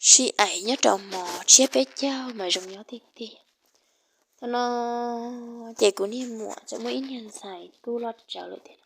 sib aim nyob rau hmo tshiab peb caug mas zoo nyob tiag tiag. Thaum no ces kuv niag muam txawm muaj ib niag ntxhais kuj loj tsawv lawm thiab.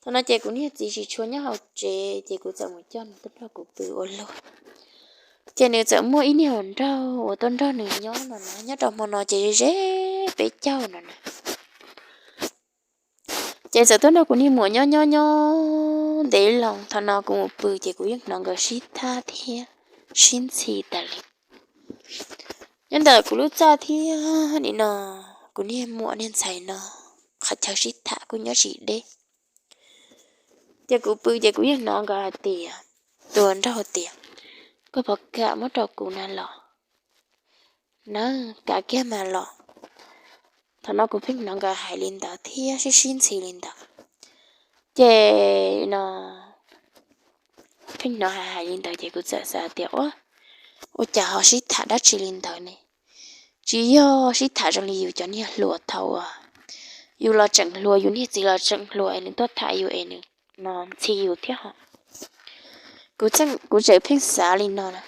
Thaum no ces kuv niag txiv tsis tshua nyob hauv tsev ces kuv txawm mus coj nws tuaj nrog kuv pw ua luag. Ces nws txawm muaj ib niag hluas nraug uas tuaj nrog nws nyob no na, nyob rau hmo no ces ze peb caug no na. Ces txawm tuaj nrog kuv niag muam nyob nyob nyob ntev loo, thaum no kuv mus pw ces kuv yeej hnov nkawd sib thab thiab sib ntxhi tas li. Nyob ntawm kuv lub txaj thiab nim no kuv niag muam niag ntxhais no qhov chaw sib tham kuj nyob tsis deb. Ces kuv pw ces kuv yeej hnov nkawd hais tias, tus hluas nraug tias, koj puas kam muab rau kuv na los? Na, kam kiag mas los. Thaum no kuv pheej hnov nkawd hais li ntawd thiab sib sib ntxhi li ntawd. Ces no pheej hnov hais hais li ntawd ces kuv txawm xav tias, ua, ua cas ho sib tham dab tsi li ntawd ne? Tsis yog sib tham zoo li yus cov niag hluas thaum uas yus los tseem hluas, yus niag txiv los tseem hluas es nws tuaj tham yus es nws no ntxhi yus thiab ho. Kuv tseem, kuv tseem pheej xav li no na.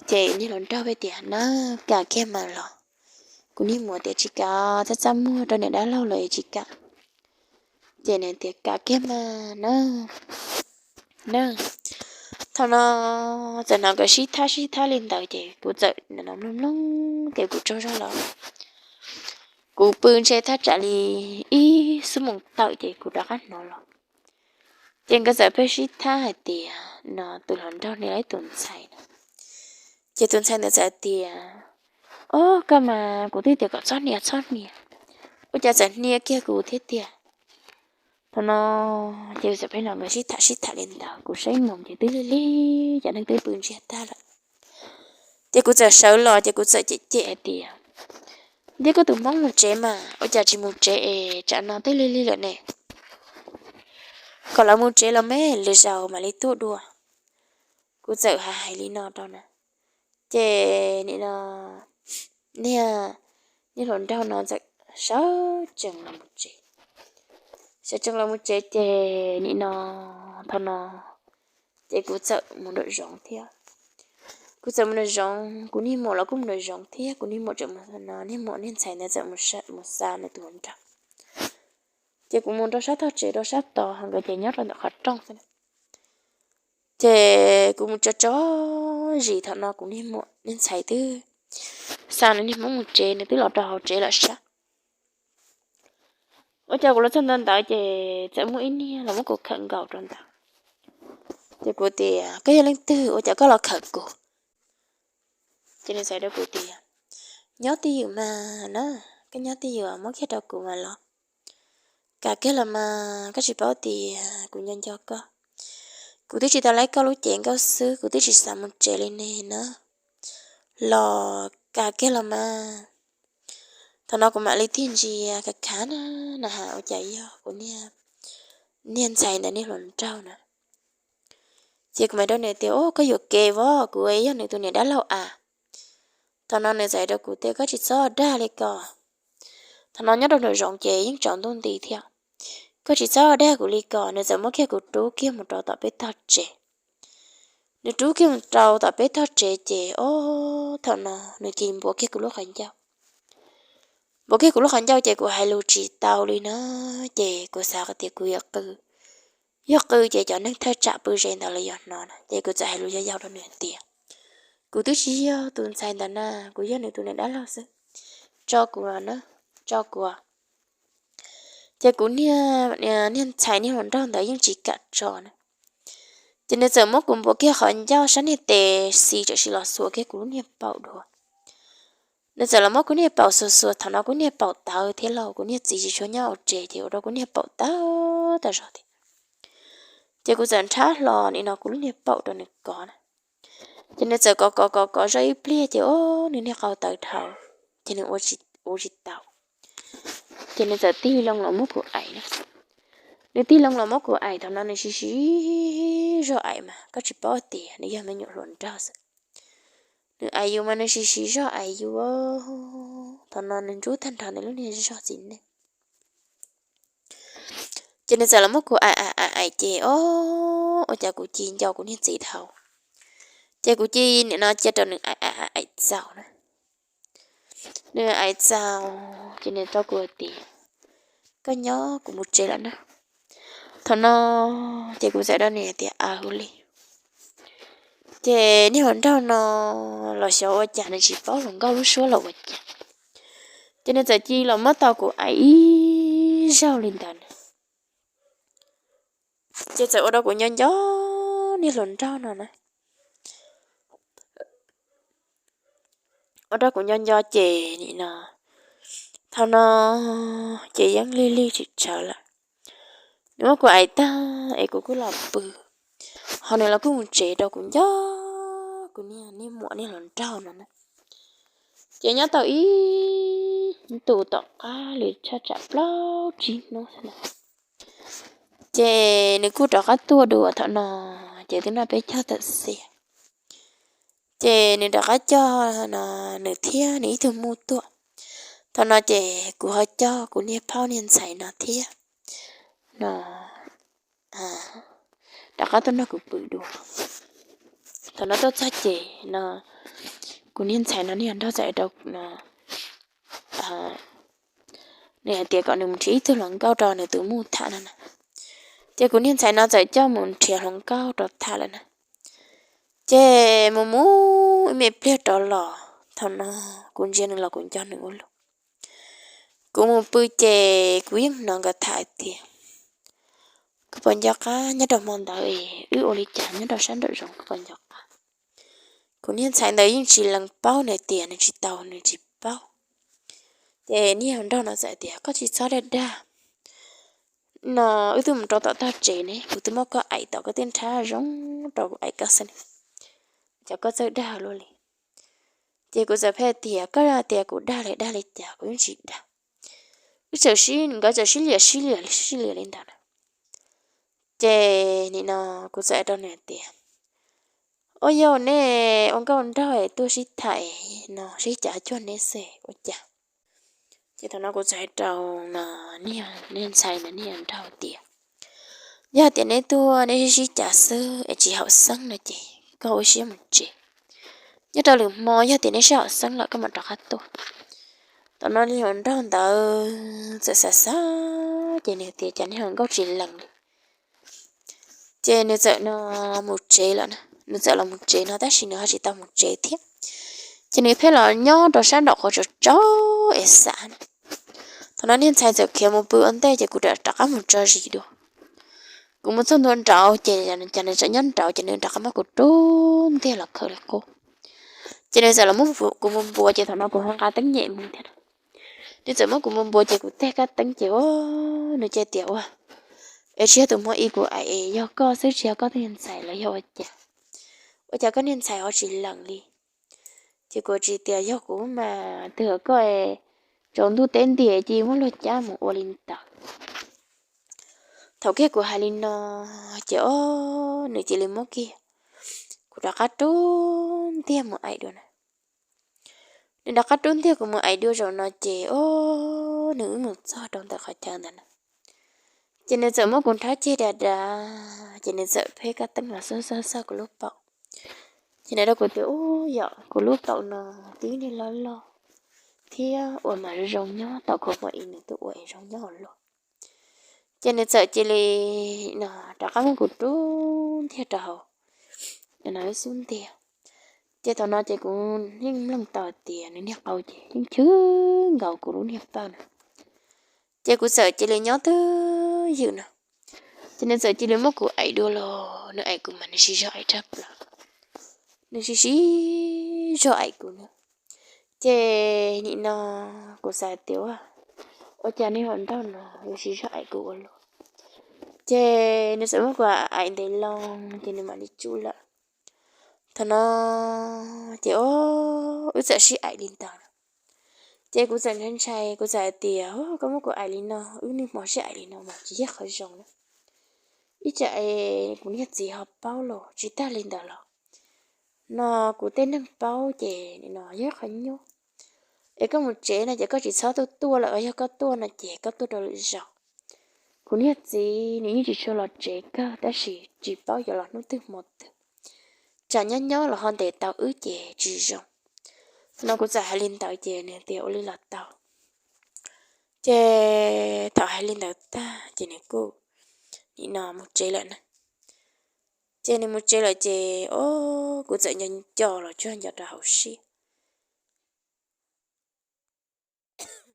Ces niag hluas nraug hais tias, na, kam kiag mas los. Kuv niag muam tias, tsis kam, txaj txaj muag rau niam dab laug lawm tsis kam. Ces nws tias, kam kiag mas na, na. Thaum no txawm hnov nkawd sib thab sib thab li ntawd ces kuv txawm mloog mloog ces kuv tsaug zog los. Kuv pw ntshe thaj tsam li ib xuab moos tawm ces kuv rov qab hnov los. Ces nkawd txawm pheej sib thab hais tias, no tus hluas nraug nias ib tus ntxhais na. Ces tus ntxhais ntawd txawm tias, o, koj mas kuv twb tias kom txhob nias txhob nias, ua cas txawm nias kiag kuv thiab tiag. Thaum no ces txawm pheej hnov nkawd sib tham sib tham li ntawd, kuv saib mus ces twb lig lig, cov neeg twb pw ntsiag tag lawm. Ces kuv txawm sawv los ces kuv txawm cem cem hais tias, ntiab koj tus hmoob mus tsev mas, ua cas tsis mus tsev es tsam no twb lig lig lawm ne? Kom lawv mus tsev los me, lwm zaus mam li tuaj dua. Kuv txawm hais hais li no rau na. Ces nim no niag, niag hluas nraug no txawm sawv tsees los mus tsev. Sawv tsees los mus tsev ces nim no, thaum no ces kuv txawm mus nraum zoov thiab. Kuv txawm mus nraum zoov, kuv niag muam los kuj mus nraum zoov thiab, kuv niag muam tseem mus, niag muam niag ntxhais ntawd txawm mus xa nws tus hluas nraug. Ces kuv mus rau sab tog tsev rau sab tod, ho nkawd ces nyob rau ntawm qhov rooj xwb na. Ces kuv mus tso tso zis, thaum no kuv niag muam niag ntxhais twb xa nws niag hmoob mus tsev, nws twb los rau hauv tsev lawm sab. Ua cas kuv los txog ntawd ntawd ces txawm muaj ib niag los muab kuv khawm nkaus rau ntawd. Ces kuv tias, koj yog leej twg ua cas koj los khawm kuv? Ces nws txawm rau kuv tias, nyob twj ywm mas na, koj nyob twj ywm muab kiag rau kuv mas los. Kam kiag los mas, koj tsis paub tias kuv nco nco koj. Kuv twb tsis tau laib koj lub cev nkauj xwb, kuv twb tsis xav mus tsev li ne na. Los kam kiag los mas. Thaum no kuv mam li tig ntsia khav khav na, na has ua cas yog kuv niag, niag ntxhais ntawd niag hluas nraug na. Ces kuv mam rau nws tias, o, koj yuam kev vov, kuv yog nws tus niam dab laug a. Thaum no nws txawm rau kuv tias, koj tsis txhob dag li ko. Thaum no nyob rau nraum zoov ces yeej tsaus ntuj nti thiab. Koj tsis txhob dag kuv li ko. Nws txawm muab kiag kuv rub kiag mus rau tom peb tog tsev. Nws rub kiag mus rau tom peb tog tsev ces, o, thaum no nws cia li npuav kiag kuv lub qhov ncauj. Npuav kiag kuv lub qhov ncauj ces kuv hais lus tsis tau li na. Ces kuv xav tias kuv yuav qw, yog qw ces cov neeg thaj tsam pw ze ntawd los yuav hnov na. Ces kuv txawm hais lus yau yau rau nws tias, kuv twb tsis yog tus ntxhais ntawd na, kuv yog nws tus niam dab laug xwb. Tso kuv na, tso kuv. Ces kuv niag, niag ntxhais niag hluas nraug ntawd yeej tsis kam tso na. Ces nws txawm muab kuv npuav kiag qhov ncauj sab niag tes xis tsam sim los xuas kiag kuv lub niag paum dua. Nws txawm los muab kuv niag paum xuas xuas, thaum no kuv niag paum tawv thiab lauj, kuv niag txiv tsis tshua nyob hauv tsev ces ua rau kuv niag paum tawv tag zog thiab. Ces kuv txawm nrhab hlo nim no kuv lub niag paum rau nws kov na. Ces nws txawm kov kov kov kov zoj ib pliag ces, o, nws niag qau tawv dhau, ces nws ua tsis tau. Ces nws txawm tig loo los muab kuv aim na. Nws tig loo los muab kuv aim, thaum no nws siv siv zog aim mas koj tsis paub tias nws yog me nyuam hluas nraug xwb. Nws aim yus mas nws siv siv zog aim yus. Thaum no nws ntsub tag nrho nws lub niag zog txiv neej. Ces nws txawm los muab kuv aim aim aim aim ces, o, ua cas kuv ci nco kuv niag txiv dhau. Ces kuv cia nim no cia rau nws aim aim txaus na. Nws aim txaus ces nws rau kuv hais tias, koj nyob kuv mus tsev lawm na. Thaum no ces kuv txawm rau nws hais tias, a, ua li. Ces niag hluas nraug no los xyov ua cas nws tsis paub hluas nkauj lub suab los ua cas, ces nws txawm cia li los muab tau kuv aim ib zaug li ntawd na. Ces txawm ua rau kuv nco nco niag hluas nraug no na. Ua rau kuv nco nco ces nim no, thaum no ces yeej lig lig tsis tshawv lawm. Nws muab kuv aim tag es kuv kuj los pw, ho nws los kuj mus tsev rau kuv nco kuv niag niag muam niag hluas nraug no na. Ces nyob tau ib ntus tom qab li tshaj tsam plaub tsib hnub xwb na, ces nws kuj rov qab tuaj dua thaum no, ces twb noj peb caug tawm xiab. Ces nws rov qab coj no, nws thiab nws ib tug muj tuaj. Thaum no ces kuv ho coj kuv niag phauj niag ntxhais no thiab no rov qab tuaj nrog kuv pw dua. Thaum no tuaj txog ces no, kuv niag ntxhais no niag nraug txawm rau no, nws hais tias kom nws mus nrhiav ib tug hluas nkauj rau nws tus muj tham no na. Ces kuv niag ntxhais no txawm coj mus nrhiav hluas nkauj rau tham lawm na. Ces mus mus ib me pliag rov los, thaum no kuv ntsia nws los kuv nco nws ua luaj. Kuv mus pw ces kuv yeej hnov nkawd tham hais tias, koj puas nco qab nyob rau hmo ntawd es wb ua li cas nyob rau sab nraum zoov, koj puas nco qab? Kuv niag ntxhais ntawd yeej tsis lees paub nws tias nws tsis tau, nws tsis paub. Ces niag hluas nraug no txawm tias, koj tsis txhob dag dag no, wb twb mus rau tom tog tsev ne, kuv twb muab koj aim tom koj tej nrhab zoo rau kuv aim koj xwb ne, cas koj txawj dag luaj li. Ces kuv txawm pheej tias, koj tias kuv dag li dag li cas kuv yeej tsis dag. Wb txawm sib, nkawd txawm sib liam sib liam sib liam li ntawd na. Ces nim no kuv txawm hais rau nws tias, ua yog nej ua nkauj nraug es tuaj sib tham no sib cav cuag neb xwb ua cas? Ces thaum no kuv txawm hais rau no, niag ntxhais ntawd niag nraug tias, yog tias neb tuaj neb sib sib cav xwb es tsis haum xeeb no ces koj ua siab mus tsev. Nyob rau lwm hmo yog tias neb sib haum xeeb lawm koj mam rov qab tuaj. Thaum no niag hluas nraug ntawd txawm xav xav ces nws tias cas niag hluas nkauj tsis lees li. Ces nws txawm no mus tsev lawm na, nws txawm los mus tsev no tab sis nws ho tsis tau mus tsev thiab. Ces nws pheej los nyob rau sab nraum qhov tsaus tsaus es xav na. Thaum no niag ntxhais txawm khiav mus pw ua ntej ces kuv rov qab mus tso zis dua. Kuv mus txog ntua nraud ces cas nws tseem nyob nraud ces nws rov qab muab kuv rub ntiag los khawm li qub. Ces nws txawm los muab kuv mus npuav ces thaum no kuv ho nqa teeb nyem mus thiab. Nws txawm muab kuv mus npuav ces kuv teg kab teeb ces nws cia tias ua, es tsis yog tus hmo ib kuv aim es yog koj xwb tsis yog koj tus niag ntxhais los yog ua cas? Ua cas koj niag ntxhais ho tsis lees li? Ces kuv tsis tias yog kuv mas twg koj es tsaus ntuj teb ntiag cia muab luag cab mus ua li ntawd. Thaum kiag kuv hais li no ces o, nws cia li muab kiag kuv rov qab rub ntiag mus aim dua na. Nws rov qab rub ntiag kuv mus aim dua zaum no ces o, nws wb mus txog rau ntawm qhov chaw ntawd na. Ces nws txawm muab kuv nrhab ceg dav dav ces nws txawm pheej kab teeb los xauj xauj xauj kuv lub paum. Ces nws rau kuv tias u, yom, kuv lub paum no twb niag loj loj thiab ua mas zoo nyob, tau kuv hmo ib nws twb ua es zoo nyob ua luaj. Ces nws txawm cia li no rov qab muab kuv rub ntiag rau hauv no ib xub ntiag. Ces thaum no ces kuv yeej mloog tau tias nws niag qau ces yeej chwv nkaus kuv lub niag pawg na. Ces kuv txawm cia li nyob twj ywm no. Ces nws txawm cia li muab kuv aim dua los nws aim kuv mas nws siv zog aim tshaj plaws. Nws siv siv zog aim kuv na. Ces nim no kuv xav tias ua, ua cas niag hluas nraug no yuav siv zog aim kuv ua luaj. Ces nws txawm muab kuv aim ntev loo ces nws mam li tsum lawm. Thaum no ces o, wb txawm sib aim li ntawd. Ces kuv txawm ntshai ntshai, kuv txawm hais tias koj muab kuv aim li no, wb niaj hmo sib aim li no mas tsis yog qhov zoo na. Ib tsam kuv niag txiv ho paub los tsis tag li ntawd los no kuv tej neeg paub ces no yog qhov nyuaj. Es koj mus tsev no ces koj tsis txhob tuaj tuaj lawm, yog koj tuaj no ces koj tuaj rau lwm zaus. Kuv niag txiv nws yeej tsis tshua los tsev kawg tab sis tsis paub yuav los hnub twg hmo twg. tsam nyob nyob los ho ntes tau wb ces tsis zoo. No kuv txawm hais li ntawd ces nws tias ua li los tau. Ces thaum hais li ntawd tag ces nws kuj nim no mus tsev lawm na. Ces nws mus tsev lawm ces o, kuv txawm nco nco los tsuag nco rau hauv siab.